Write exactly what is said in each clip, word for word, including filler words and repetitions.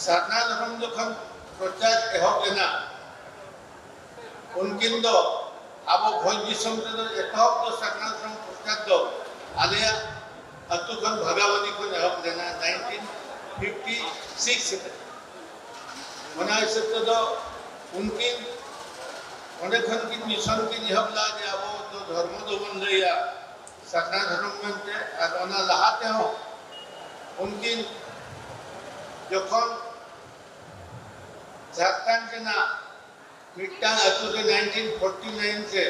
ᱥᱟᱨᱱᱟ ᱫᱷᱚᱨᱚᱢ ᱡᱚᱠᱷᱚᱱ ᱯᱨᱚᱪᱟᱨ ᱮᱦᱚᱵ ᱞᱮᱱᱟ, ᱩᱱᱠᱤᱱ ᱫᱚ ᱟᱵᱚ ᱵᱷᱚᱸᱡᱽ ᱫᱤᱥᱚᱢ ᱨᱮᱫᱚ ᱮᱛᱚᱦᱚᱵ ᱫᱚ ᱥᱟᱨᱱᱟ ᱫᱷᱚᱨᱚᱢ ᱯᱨᱚᱪᱟᱨ ᱫᱚ ᱟᱞᱮᱭᱟᱜ ᱟᱹᱛᱩ ᱠᱷᱚᱱ ᱵᱷᱟᱜᱟᱵᱟᱫᱤ ᱠᱷᱚᱱ ᱮᱦᱚᱵ ᱞᱮᱱᱟ, ᱱᱟᱭᱤᱱᱴᱤᱱ ᱯᱷᱤᱯᱴᱤ ᱥᱤᱠᱥ ᱨᱮ᱾ ᱚᱱᱟ ᱦᱤᱥᱟᱹᱵ ᱛᱮᱫᱚ ᱩᱱᱠᱤᱱ ᱚᱸᱰᱮ ᱠᱷᱚᱱ ᱠᱤᱱ ᱢᱤᱥᱚᱱ ᱠᱤᱱ ᱮᱦᱚᱵ ᱞᱮᱫᱟ ᱡᱮ ᱟᱵᱚ ᱫᱚ ᱫᱷᱚᱨᱢᱚ ᱫᱚᱵᱚᱱ ᱞᱟᱹᱭᱟ ᱥᱟᱨᱱᱟ ᱫᱷᱚᱨᱚᱢ ᱢᱮᱱᱛᱮ᱾ ᱟᱨ ᱚᱱᱟ ᱞᱟᱦᱟ ᱛᱮᱦᱚᱸ ᱩᱱᱠᱤᱱ ᱡᱚᱠᱷᱚᱱ ᱡᱷᱟᱲᱠᱷᱚᱸᱰ ᱨᱮᱱᱟᱜ ᱢᱤᱫᱴᱟᱝ ᱟᱹᱛᱩ ᱨᱮ ᱱᱟᱭᱤᱱᱴᱤᱱ ᱯᱷᱳᱨᱴᱤ ᱱᱟᱭᱤᱱ ᱨᱮ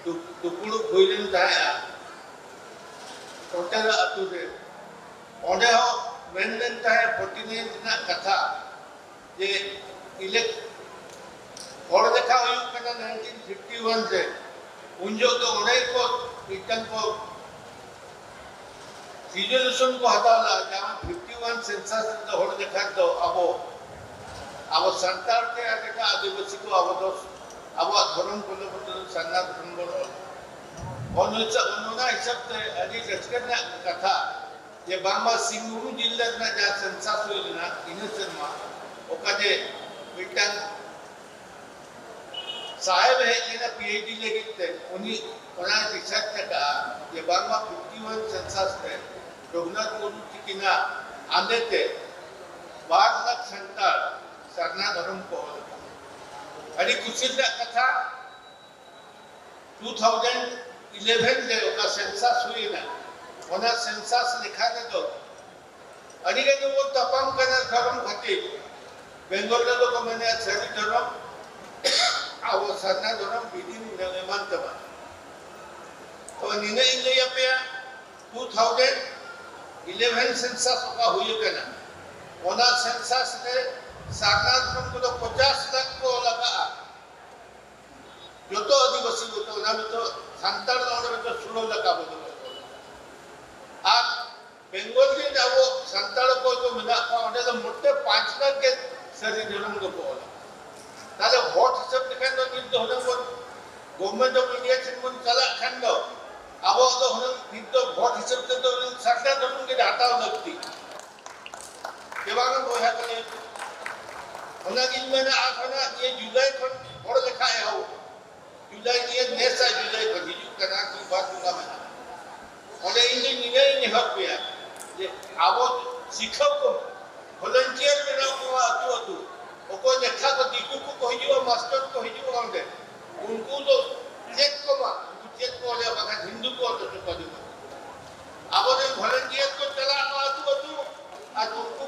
ᱫᱩ-, ᱫᱩᱯᱲᱩᱵ ᱦᱩᱭ ᱞᱮᱱ ᱛᱟᱦᱮᱸᱫᱼᱟ, ᱠᱚᱴᱮᱨᱟ ᱟᱹᱛᱩ ᱨᱮ, ᱚᱸᱰᱮ ᱦᱚᱸ ᱢᱮᱱ ᱞᱮᱱ ᱛᱟᱦᱮᱸᱫ ᱯᱷᱳᱨᱴᱤ ᱱᱟᱭᱤᱱ ᱨᱮᱱᱟᱜ ᱠᱟᱛᱷᱟ ᱡᱮ ᱤᱞᱮᱠ-, ᱦᱚᱲ ᱞᱮᱠᱷᱟ ᱦᱩᱭᱩᱜ ᱠᱟᱱᱟ ᱱᱟᱭᱤᱱᱴᱤᱱ ᱯᱷᱤᱯᱴᱤ ᱣᱟᱱ ᱨᱮ, ᱩᱱ ᱡᱚᱦᱚᱜ ᱫᱚ ᱚᱸᱰᱮ ᱠᱚ ᱢᱤᱫᱴᱟᱝ ᱠᱚ ᱨᱤᱡᱚᱞᱩᱥᱚᱱ ᱠᱚ ᱦᱟᱛᱟᱣ ᱞᱮᱫᱟ ᱡᱮ ᱟᱢ ᱯᱷᱤᱯᱴᱤ ᱣᱟᱱ ᱥᱮᱱᱥᱟᱥ ᱨᱮᱫᱚ ᱦᱚᱲ ᱞᱮᱠᱷᱟ ᱫᱚ ᱟᱵᱚ, ᱟᱵᱚ ᱥᱟᱱᱛᱟᱲ ᱛᱮ ᱟᱨ ᱮᱴᱟᱜ ᱟᱹᱫᱤᱵᱟᱹᱥᱤ ᱠᱚ ᱟᱵᱚ ᱫᱚ ᱟᱵᱚᱣᱟᱜ ᱫᱷᱚᱨᱚᱢ ᱠᱚᱫᱚ ᱵᱚᱱ ᱥᱟᱨᱱᱟ ᱫᱷᱚᱨᱚᱢ ᱵᱚᱱ ᱚᱞ᱾ ᱚᱱᱟ ᱦᱤᱥᱟᱹᱵ, ᱚᱱᱟ ᱦᱤᱥᱟᱹᱵ ᱛᱮ ᱟᱹᱰᱤ ᱨᱟᱹᱥᱠᱟᱹ ᱨᱮᱱᱟᱜ ᱠᱟᱛᱷᱟ ᱡᱮ ᱵᱟᱝᱢᱟ ᱥᱤᱝᱵᱷᱩᱢ ᱡᱤᱞᱟ ᱨᱮᱱᱟᱜ ᱡᱟᱦᱟᱸ ᱥᱮᱱᱥᱟᱥ ᱦᱩᱭ ᱞᱮᱱᱟ ᱤᱱᱟᱹ ᱥᱮᱨᱢᱟ, ᱚᱠᱟ ᱡᱮ ᱢᱤᱫᱴᱟᱝ ᱥᱟᱦᱮᱵ ᱦᱮᱡ ᱞᱮᱱᱟ ᱯᱤ ᱮᱭᱤᱪ ᱰᱤ ᱞᱟᱹᱜᱤᱫ ᱛᱮ, ᱩᱱᱤ ᱚᱱᱟ ᱨᱤᱥᱟᱨᱪ ᱟᱠᱟᱫᱼᱟ ᱡᱮ ᱵᱟᱝᱢᱟ ᱯᱷᱤᱯᱴᱤ ᱣᱟᱱ ᱥᱮᱱᱥᱟᱥ ᱨᱮ ᱨᱚᱜᱷᱩᱱᱟᱛᱷ ᱢᱩᱨᱢᱩ ᱛᱤᱠᱤᱱᱟᱜ ᱟᱸᱫᱮ ᱛᱮ ᱵᱟᱨ ᱞᱟᱠᱷ ᱥᱟᱱᱛᱟᱲ ᱥᱟᱨᱱᱟ ᱫᱷᱚᱨᱚᱢ ᱠᱚ ᱚᱞ ᱟᱠᱟᱫᱟ᱾ ᱟᱹᱰᱤ ᱠᱩᱥᱤ ᱨᱮᱱᱟᱜ ᱠᱟᱛᱷᱟ, ᱴᱩ ᱛᱷᱟᱣᱡᱮᱱᱰ ᱤᱞᱮᱵᱷᱮᱱ ᱨᱮ ᱚᱠᱟ ᱥᱮᱱᱥᱟᱥ ᱦᱩᱭᱮᱱᱟ, ᱚᱱᱟ ᱥᱮᱱᱥᱟᱥ ᱞᱮᱠᱷᱟ ᱨᱮᱫᱚ ᱟᱹᱰᱤ ᱜᱟᱱ ᱜᱮᱵᱚᱱ ᱛᱟᱯᱟᱢ ᱠᱟᱱᱟ ᱫᱷᱚᱨᱚᱢ ᱠᱷᱟᱹᱛᱤᱨ᱾ ᱵᱮᱝᱜᱚᱞ ᱨᱮᱫᱚ ᱠᱚ ᱢᱮᱱᱟ ᱥᱟᱹᱨᱤ ᱫᱷᱚᱨᱚᱢ, ᱟᱵᱚ ᱥᱟᱨᱱᱟ ᱫᱷᱚᱨᱚᱢ ᱵᱤᱫᱤᱱ ᱮᱢᱟᱱ ᱛᱮᱢᱟᱱ᱾ ᱛᱚ ᱱᱤᱱᱟᱹᱜ ᱤᱧ ᱞᱟᱹᱭ ᱟᱯᱮᱭᱟ, ᱴᱩ ᱛᱷᱟᱣᱡᱮᱱᱰ ᱤᱞᱮᱵᱷᱮᱱ ᱥᱮᱱᱥᱟᱥ ᱚᱠᱟ ᱦᱩᱭ ᱟᱠᱟᱱᱟ, ᱚᱱᱟ ᱥᱮᱱᱥᱟᱥ ᱨᱮ ᱥᱟᱨᱱᱟ ᱫᱷᱚᱨᱚᱢ ᱠᱚᱫᱚ ᱯᱚᱪᱟᱥ ᱞᱟᱠᱷ ᱠᱚ ᱞᱟᱜᱟᱜᱼᱟ᱾ ᱡᱚᱛᱚ ᱟᱹᱫᱤᱵᱟᱹᱥᱤ ᱠᱚ, ᱚᱱᱟ ᱱᱤᱛᱚᱜ ᱥᱟᱱᱛᱟᱲ ᱫᱚ ᱚᱸᱰᱮ ᱱᱤᱛᱚᱜ ᱥᱳᱞᱳ ᱞᱟᱠᱷ ᱟᱵᱚ ᱫᱚ᱾ ᱟᱨ ᱵᱮᱝᱜᱚᱞ ᱨᱮ ᱟᱵᱚ ᱥᱟᱱᱛᱟᱲ ᱚᱠᱚᱭ ᱠᱚ ᱢᱮᱱᱟᱜ ᱠᱚᱣᱟ, ᱚᱸᱰᱮ ᱫᱚ ᱢᱚᱴᱮ ᱯᱟᱸᱪ ᱞᱟᱠᱷ ᱜᱮ ᱥᱟᱹᱨᱤ ᱫᱷᱚᱨᱚᱢ ᱫᱚᱠᱚ ᱚᱞᱟ᱾ ᱛᱟᱦᱞᱮ ᱵᱷᱳᱴ ᱦᱤᱥᱟᱹᱵ ᱞᱮᱠᱷᱟᱱ ᱫᱚ ᱱᱤᱛ ᱫᱚ ᱦᱩᱱᱟᱹᱝ ᱵᱚᱱ Government of India ᱴᱷᱮᱱ ᱵᱚᱱ ᱪᱟᱞᱟᱜ ᱠᱷᱟᱱ ᱫᱚ ᱟᱵᱚ ᱫᱚ ᱦᱩᱱᱟᱹᱝ ᱱᱤᱛ ᱫᱚ ᱵᱷᱳᱴ ᱦᱤᱥᱟᱹᱵ ᱛᱮᱫᱚ ᱦᱩᱱᱟᱹᱝ ᱥᱟᱨᱱᱟ ᱫᱷᱚᱨᱚᱢ ᱜᱮ ᱦᱟᱛᱟᱣ ᱞᱟᱹᱠᱛᱤ᱾ ᱡᱮ ᱵᱟᱝ ᱵᱚᱭᱦᱟ ᱠᱟᱱᱟ᱾ ᱚᱱᱟᱜᱤᱧ ᱢᱮᱱᱟ, ᱟᱨ ᱠᱷᱚᱱᱟᱜ ᱱᱤᱭᱟᱹ ᱡᱩᱞᱟᱭ ᱠᱷᱚᱱ ᱦᱚᱲ ᱞᱮᱠᱷᱟ ᱮᱦᱚᱵ᱾ ᱡᱩᱞᱟᱭ, ᱱᱤᱭᱟᱹ ᱱᱮᱥᱟᱜ ᱡᱩᱞᱟᱭ ᱠᱷᱚᱱ ᱦᱤᱡᱩᱜ ᱠᱟᱱᱟ, ᱠᱤ ᱵᱟᱨ ᱵᱚᱸᱜᱟ ᱢᱮᱱᱟᱜᱼᱟ᱾ ᱚᱸᱰᱮ ᱤᱧ ᱫᱚ ᱱᱤᱱᱟᱹᱜ ᱤᱧ ᱱᱮᱦᱚᱨ ᱯᱮᱭᱟ ᱡᱮ ᱟᱵᱚ ᱥᱤᱠᱷᱟᱹᱣ ᱠᱚ volunteer ᱵᱮᱱᱟᱣ ᱠᱚᱣᱟ ᱟᱹᱛᱩ ᱟᱹᱛᱩ᱾ ᱚᱠᱚᱭ ᱞᱮᱠᱷᱟ ᱠᱚ ᱫᱤᱠᱩ ᱠᱚᱠᱚ ᱦᱤᱡᱩᱜᱼᱟ, ᱢᱟᱥᱴᱟᱨ ᱠᱚ ᱦᱤᱡᱩᱜᱼᱟ ᱚᱸᱰᱮ, ᱩᱱᱠᱩ ᱫᱚ ᱪᱮᱫ ᱠᱚ ᱢᱟ, ᱩᱱᱠᱩ ᱪᱮᱫ ᱠᱚ ᱚᱞᱮᱜᱼᱟ, ᱵᱟᱠᱷᱟᱱ ᱦᱤᱱᱫᱩ ᱠᱚ ᱚᱞ ᱦᱚᱪᱚ ᱠᱚᱣᱟ ᱫᱤᱠᱩ᱾ ᱟᱵᱚᱨᱮᱱ volunteer ᱠᱚ ᱪᱟᱞᱟᱜ ᱢᱟ ᱟᱹᱛᱩ ᱟᱹᱛᱩ, ᱟᱨ ᱩᱱᱠᱩ